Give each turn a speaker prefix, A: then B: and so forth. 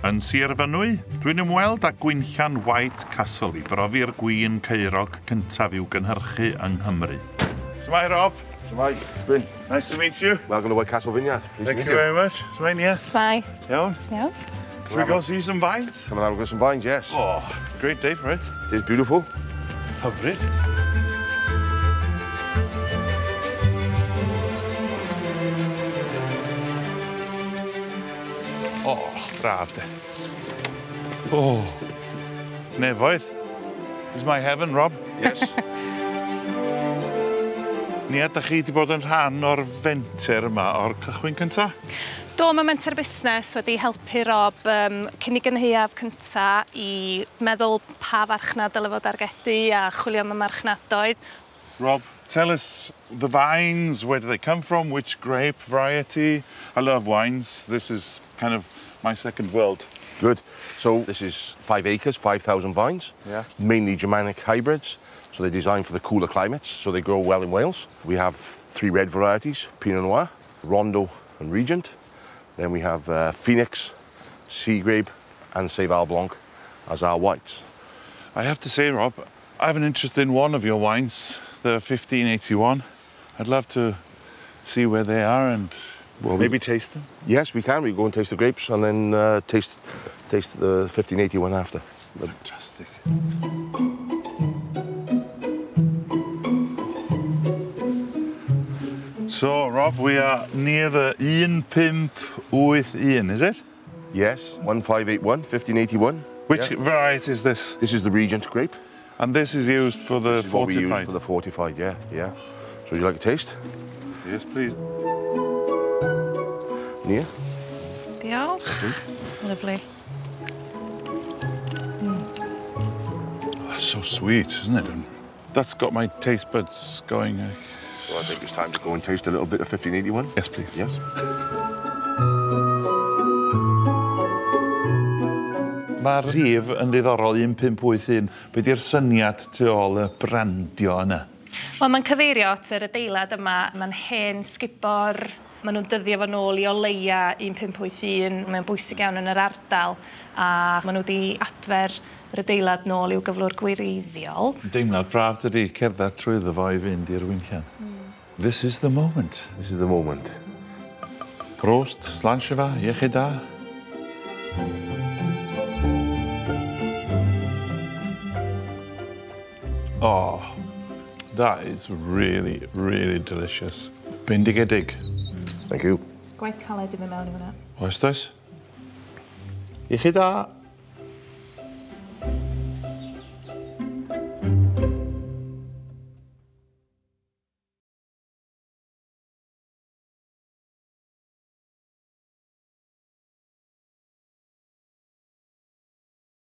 A: Yn Sir Fynwy, dwi'n ymweld â Gwinllan White Castle i brofi'r gwin caerog cyntaf i'w gynhyrchu yng Nghymru. Shwmae, Rob?
B: Shwmae, Bryn.
A: Nice to meet you.
B: Welcome to White Castle Vineyard. Pleased
A: Thank
B: to meet
A: you very much. Shwmae, Nia?
C: Shwmae.
A: Iawn?
C: Iawn.
A: Shall we go see some vines?
B: Come and have a look at some vines, yes.
A: Oh, great day for it.
B: It is beautiful.
A: Hyfryd. Oh, braf de. Oh, nefoedd. This is my heaven, Rob.
B: Yes.
A: Nia, da chi wedi bod yn rhan o'r fenter yma o'r cychwyn cynta?
C: Do, mae menter busnes wedi helpu Rob cyn ei gynhaeaf cynta i meddwl pa farchnad dyle fod argedu a chwilio am y marchnadoedd.
A: Rob, tell us the vines, where do they come from, which grape variety? I love wines. This is kind of my second world.
B: Good. So this is 5 acres, 5,000 vines.
A: Yeah.
B: Mainly Germanic hybrids. So they're designed for the cooler climates, so they grow well in Wales. We have 3 red varieties, Pinot Noir, Rondo and Regent. Then we have Phoenix, Seagrape and Seyval Blanc as our whites.
A: I have to say, Rob, I have an interest in one of your wines, the 1581. I'd love to see where they are and maybe taste them.
B: Yes, we can. We go and taste the grapes and then taste the 1581 after.
A: Fantastic. So, Rob, we are near the 1581, is it?
B: Yes, 1581, 1581.
A: Which variety is this?
B: This is the Regent grape.
A: And this is used for the
B: This is what we use
A: fortified?
B: for the fortified, yeah, yeah. So, would you like a taste?
A: Yes, please.
B: Nia?
C: Diolch. Lovely.
A: That's so sweet, isn't it? And that's got my taste buds going.
B: So I think it's time to go and taste a little bit of 1581.
A: Yes, please.
B: Yes.
A: Mae'r rhif yn ddiddorol 1581. Be di'r syniad tu ôl y brandio yna?
C: Wel, mae'n cyfeirio at yr adeilad yma. Mae'n hen sgubor. Maen nhw'n dyddio fo nôl i o leia 1581. Mae'n bwysig iawn yn yr ardal. A maen nhw wedi adfer yr adeilad nôl i'w gyflwr gwreiddiol.
A: Deimlad braf dydi cerdded trwyddo fo i fynd i'r winllan. This is the moment.
B: This is the moment.
A: Prost, slàinte mhath, iechyd da. Oh, that is really, really delicious. Bendigedig.
B: Thank you.
C: Gwaith caled i fynd mewn i fyna.
A: Oes does? Iechyd da.